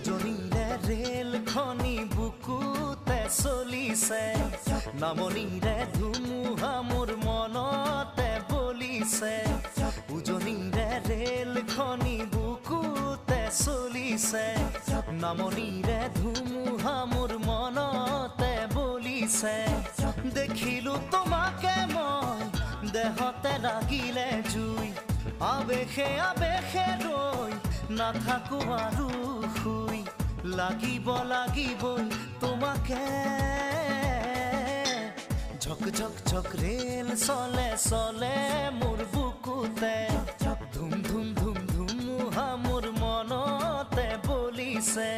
উজনিৰে ৰেলখনি বুকুতে চলিছে, নামনিৰে ধুমুহা মোৰ মনতে বলিছে। উজনিৰে ৰেলখনি বুকুতে চলিছে, নামনিৰে ধুমুহা মোৰ মনতে বলিছে। দেখিলো তোমাকে মই, দেহতে লাগিলে জুই, আবেশে আবেশে ৰৈ নাথাকো আৰু শুই। লাগিব লাগিবই তোমাকে। ঝক ঝক ঝক ৰেল চলে চলে মোৰ বুকুতে, ধুম ধুম ধুম ধুমুহা মোৰ মনতে বলিছে।